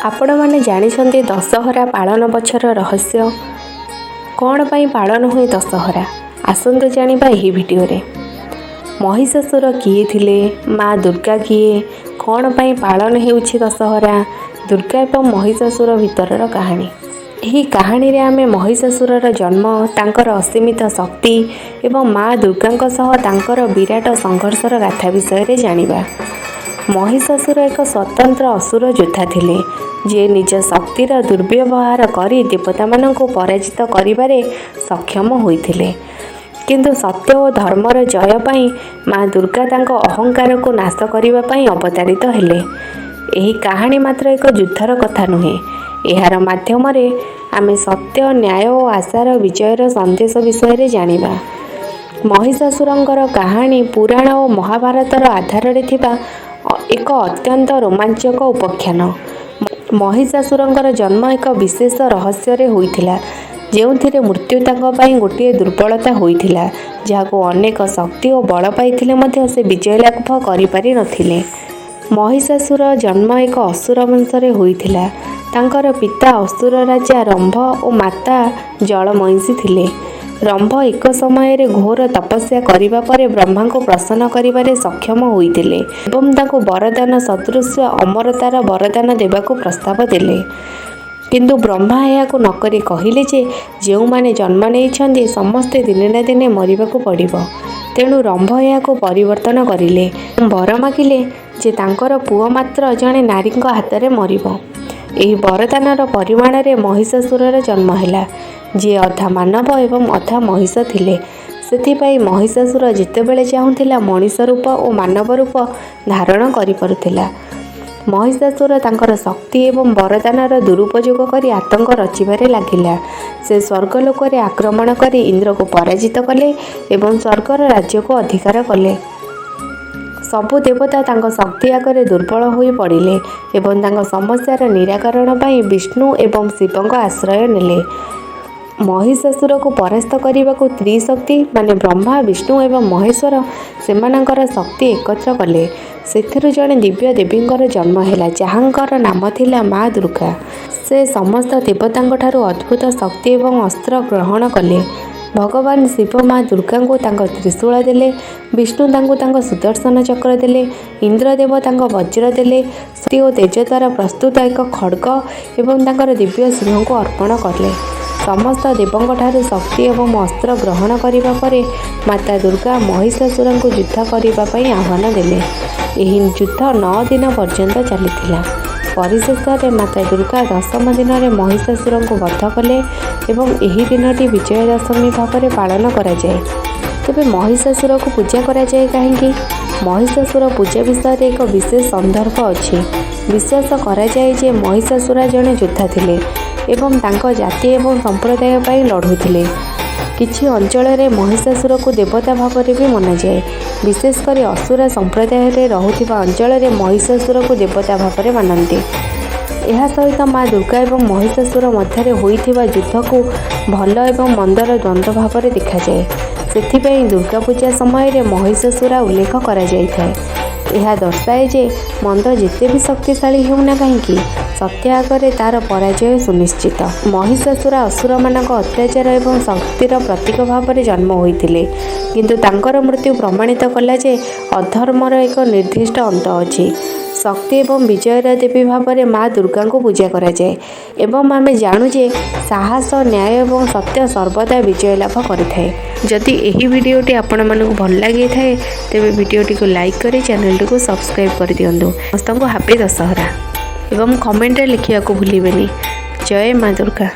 ଆପଣମାନେ ଜାଣିଛନ୍ତି ଦଶହରା ପାଳନ ପଛର ରହସ୍ୟ? କ'ଣ ପାଇଁ ପାଳନ ହୁଏ ଦଶହରା? ଆସନ୍ତୁ ଜାଣିବା ଏହି ଭିଡ଼ିଓରେ। ମହିଷାସୁର କିଏ ଥିଲେ? ମା ଦୁର୍ଗା କିଏ? କ'ଣ ପାଇଁ ପାଳନ ହେଉଛି ଦଶହରା? ଦୁର୍ଗା ଏବଂ ମହିଷାସୁର ଭିତରର କାହାଣୀ। ଏହି କାହାଣୀରେ ଆମେ ମହିଷାସୁରର ଜନ୍ମ, ତାଙ୍କର ଅସୀମିତ ଶକ୍ତି ଏବଂ ମା ଦୁର୍ଗାଙ୍କ ସହ ତାଙ୍କର ବିରାଟ ସଂଘର୍ଷର ଗାଥା ବିଷୟରେ ଜାଣିବା। ମହିଷାସୁର ଏକ ସ୍ୱତନ୍ତ୍ର ଅସୁର ଯୋଦ୍ଧା ଥିଲେ, ଯିଏ ନିଜ ଶକ୍ତିର ଦୁର୍ବ୍ୟବହାର କରି ଦେବତାମାନଙ୍କୁ ପରାଜିତ କରିବାରେ ସକ୍ଷମ ହୋଇଥିଲେ। କିନ୍ତୁ ସତ୍ୟ ଓ ଧର୍ମର ଜୟ ପାଇଁ ମା ଦୁର୍ଗା ତାଙ୍କ ଅହଙ୍କାରକୁ ନାଶ କରିବା ପାଇଁ ଅବତାରିତ ହେଲେ। ଏହି କାହାଣୀ ମାତ୍ର ଏକ ଯୁଦ୍ଧର କଥା ନୁହେଁ, ଏହାର ମାଧ୍ୟମରେ ଆମେ ସତ୍ୟ, ନ୍ୟାୟ ଓ ଆଶାର ବିଜୟର ସନ୍ଦେଶ ବିଷୟରେ ଜାଣିବା। ମହିଷାସୁରଙ୍କର କାହାଣୀ ପୁରାଣ ଓ ମହାଭାରତର ଆଧାରରେ ଥିବା ଏକ ଅତ୍ୟନ୍ତ ରୋମାଞ୍ଚକ ଉପାଖ୍ୟାନ। ମହିଷାସୁରଙ୍କର ଜନ୍ମ ଏକ ବିଶେଷ ରହସ୍ୟରେ ହୋଇଥିଲା, ଯେଉଁଥିରେ ମୃତ୍ୟୁ ତାଙ୍କ ପାଇଁ ଗୋଟିଏ ଦୁର୍ବଳତା ହୋଇଥିଲା, ଯାହାକୁ ଅନେକ ଶକ୍ତି ଓ ବଳ ପାଇଥିଲେ ମଧ୍ୟ ସେ ବିଜୟ ଲାଭ କରିପାରି ନଥିଲେ। ମହିଷାସୁର ଜନ୍ମ ଏକ ଅସୁର ବଂଶରେ ହୋଇଥିଲା। ତାଙ୍କର ପିତା ଅସୁର ରାଜା ରମ୍ଭ ଓ ମାତା ଜଳମହିଷୀ ଥିଲେ। ରମ୍ଭ ଏକ ସମୟରେ ଘୋର ତପସ୍ୟା କରିବା ପରେ ବ୍ରହ୍ମାଙ୍କୁ ପ୍ରସନ୍ନ କରିବାରେ ସକ୍ଷମ ହୋଇଥିଲେ ଏବଂ ତାଙ୍କୁ ବରଦାନ ସଦୃଶ ଅମରତାର ବରଦାନ ଦେବାକୁ ପ୍ରସ୍ତାବ ଦେଲେ। କିନ୍ତୁ ବ୍ରହ୍ମା ଏହାକୁ ନକରି କହିଲେ ଯେ ଯେଉଁମାନେ ଜନ୍ମ ନେଇଛନ୍ତି, ସମସ୍ତେ ଦିନେ ନା ଦିନେ ମରିବାକୁ ପଡ଼ିବ। ତେଣୁ ରମ୍ଭ ଏହାକୁ ପରିବର୍ତ୍ତନ କରିଲେ। ବର ମାଗିଲେ ଯେ ତାଙ୍କର ପୁଅ ମାତ୍ର ଜଣେ ନାରୀଙ୍କ ହାତରେ ମରିବ। ଏହି ବରଦାନର ପରିମାଣରେ ମହିଷାସୁରର ଜନ୍ମ ହେଲା, ଯିଏ ଅଧା ମାନବ ଏବଂ ଅଧା ମହିଷ ଥିଲେ। ସେଥିପାଇଁ ମହିଷାସୁର ଯେତେବେଳେ ଚାହୁଁଥିଲା, ମଣିଷ ରୂପ ଓ ମାନବ ରୂପ ଧାରଣ କରିପାରୁଥିଲା। ମହିଷାସୁର ତାଙ୍କର ଶକ୍ତି ଏବଂ ବରଦାନର ଦୁରୁପଯୋଗ କରି ଆତଙ୍କ ରଚିବାରେ ଲାଗିଲା। ସେ ସ୍ୱର୍ଗଲୋକରେ ଆକ୍ରମଣ କରି ଇନ୍ଦ୍ରକୁ ପରାଜିତ କଲେ ଏବଂ ସ୍ୱର୍ଗର ରାଜ୍ୟକୁ ଅଧିକାର କଲେ। ସବୁ ଦେବତା ତାଙ୍କ ଶକ୍ତି ଆଗରେ ଦୁର୍ବଳ ହୋଇ ପଡ଼ିଲେ ଏବଂ ତାଙ୍କ ସମସ୍ୟାର ନିରାକରଣ ପାଇଁ ବିଷ୍ଣୁ ଏବଂ ଶିବଙ୍କ ଆଶ୍ରୟ ନେଲେ। ମହିଷାସୁରକୁ ପରାସ୍ତ କରିବାକୁ ତ୍ରିଶକ୍ତି ମାନେ ବ୍ରହ୍ମା, ବିଷ୍ଣୁ ଏବଂ ମହେଶ୍ୱର ସେମାନଙ୍କର ଶକ୍ତି ଏକତ୍ର କଲେ। ସେଥିରୁ ଜଣେ ଦିବ୍ୟ ଦେବୀଙ୍କର ଜନ୍ମ ହେଲା, ଯାହାଙ୍କର ନାମ ଥିଲା ମା ଦୁର୍ଗା। ସେ ସମସ୍ତ ଦେବତାଙ୍କଠାରୁ ଅଦ୍ଭୁତ ଶକ୍ତି ଏବଂ ଅସ୍ତ୍ର ଗ୍ରହଣ କଲେ। ଭଗବାନ ଶିବ ମା ଦୁର୍ଗାଙ୍କୁ ତାଙ୍କ ତ୍ରିଶୂଳ ଦେଲେ, ବିଷ୍ଣୁ ତାଙ୍କୁ ତାଙ୍କ ସୁଦର୍ଶନ ଚକ୍ର ଦେଲେ, ଇନ୍ଦ୍ରଦେବ ତାଙ୍କ ବଜ୍ର ଦେଲେ, ଶକ୍ତି ଓ ତେଜ ଦ୍ୱାରା ପ୍ରସ୍ତୁତ ଏକ ଖଡ଼୍ଗ ଏବଂ ତାଙ୍କର ଦିବ୍ୟ ସିଂହକୁ ଅର୍ପଣ କଲେ। ସମସ୍ତ ଦେବଙ୍କଠାରୁ ଶକ୍ତି ଏବଂ ଅସ୍ତ୍ର ଗ୍ରହଣ କରିବା ପରେ ମାତା ଦୁର୍ଗା ମହିଷାସୁରଙ୍କୁ ଯୁଦ୍ଧ କରିବା ପାଇଁ ଆହ୍ୱାନ ଦେଲେ। ଏହି ଯୁଦ୍ଧ 9 ଦିନ ପର୍ଯ୍ୟନ୍ତ ଚାଲିଥିଲା। ପରିଶେଷରେ ମାତା ଦୁର୍ଗା ଦଶମ ଦିନରେ ମହିଷାସୁରଙ୍କୁ ବଧ କଲେ ଏବଂ ଏହି ଦିନଟି ବିଜୟା ଦଶମୀ ଭାବରେ ପାଳନ କରାଯାଏ। ତେବେ ମହିଷାସୁରକୁ ପୂଜା କରାଯାଏ କାହିଁକି? ମହିଷାସୁର ପୂଜା ବିଷୟରେ ଏକ ବିଶେଷ ସନ୍ଦର୍ଭ ଅଛି। ବିଶ୍ୱାସ କରାଯାଏ ଯେ ମହିଷାସୁର ଜଣେ ଯୋଦ୍ଧା ଥିଲେ ଏବଂ ତାଙ୍କ ଜାତି ଏବଂ ସମ୍ପ୍ରଦାୟ ପାଇଁ ଲଢ଼ୁଥିଲେ। କିଛି ଅଞ୍ଚଳରେ ମହିଷାସୁରକୁ ଦେବତା ଭାବରେ ବି ମନାଯାଏ। ବିଶେଷ କରି ଅସୁର ସମ୍ପ୍ରଦାୟରେ ରହୁଥିବା ଅଞ୍ଚଳରେ ମହିଷାସୁରକୁ ଦେବତା ଭାବରେ ମାନନ୍ତି। ଏହା ସହିତ ମା ଦୁର୍ଗା ଏବଂ ମହିଷାସୁର ମଧ୍ୟରେ ହୋଇଥିବା ଯୁଦ୍ଧକୁ ଭଲ ଏବଂ ମନ୍ଦର ଦ୍ୱନ୍ଦ୍ୱ ଭାବରେ ଦେଖାଯାଏ। ସେଥିପାଇଁ ଦୁର୍ଗା ପୂଜା ସମୟରେ ମହିଷାସୁର ଉଲ୍ଲେଖ କରାଯାଇଥାଏ। ଏହା ଦର୍ଶାଏ ଯେ ମନ୍ଦ ଯେତେ ବି ଶକ୍ତିଶାଳୀ ହେଉନା କାହିଁକି, ସତ୍ୟ ଆଗରେ ତା'ର ପରାଜୟ ସୁନିଶ୍ଚିତ। ମହିଷାସୁର ଅସୁରମାନଙ୍କ ଅତ୍ୟାଚାର ଏବଂ ଶକ୍ତିର ପ୍ରତୀକ ଭାବରେ ଜନ୍ମ ହୋଇଥିଲେ, କିନ୍ତୁ ତାଙ୍କର ମୃତ୍ୟୁ ପ୍ରମାଣିତ କଲା ଯେ ଅଧର୍ମର ଏକ ନିର୍ଦ୍ଦିଷ୍ଟ ଅନ୍ତ ଅଛି। ଶକ୍ତି ଏବଂ ବିଜୟର ଦେବୀ ଭାବରେ ମା ଦୁର୍ଗାଙ୍କୁ ପୂଜା କରାଯାଏ ଏବଂ ଆମେ ଜାଣୁ ଯେ ସାହସ, ନ୍ୟାୟ ଏବଂ ସତ୍ୟ ସର୍ବଦା ବିଜୟ ଲାଭ କରିଥାଏ। ଯଦି ଏହି ଭିଡ଼ିଓଟି ଆପଣମାନଙ୍କୁ ଭଲ ଲାଗିଥାଏ, ତେବେ ଭିଡ଼ିଓଟିକୁ ଲାଇକ୍ କରି ଚ୍ୟାନେଲଟିକୁ ସବସ୍କ୍ରାଇବ୍ କରିଦିଅନ୍ତୁ। ସମସ୍ତଙ୍କୁ ହାପି ଦଶହରା ଏବଂ କମେଣ୍ଟରେ ଲେଖିବାକୁ ଭୁଲିବେନି, ଜୟ ମା ଦୁର୍ଗା।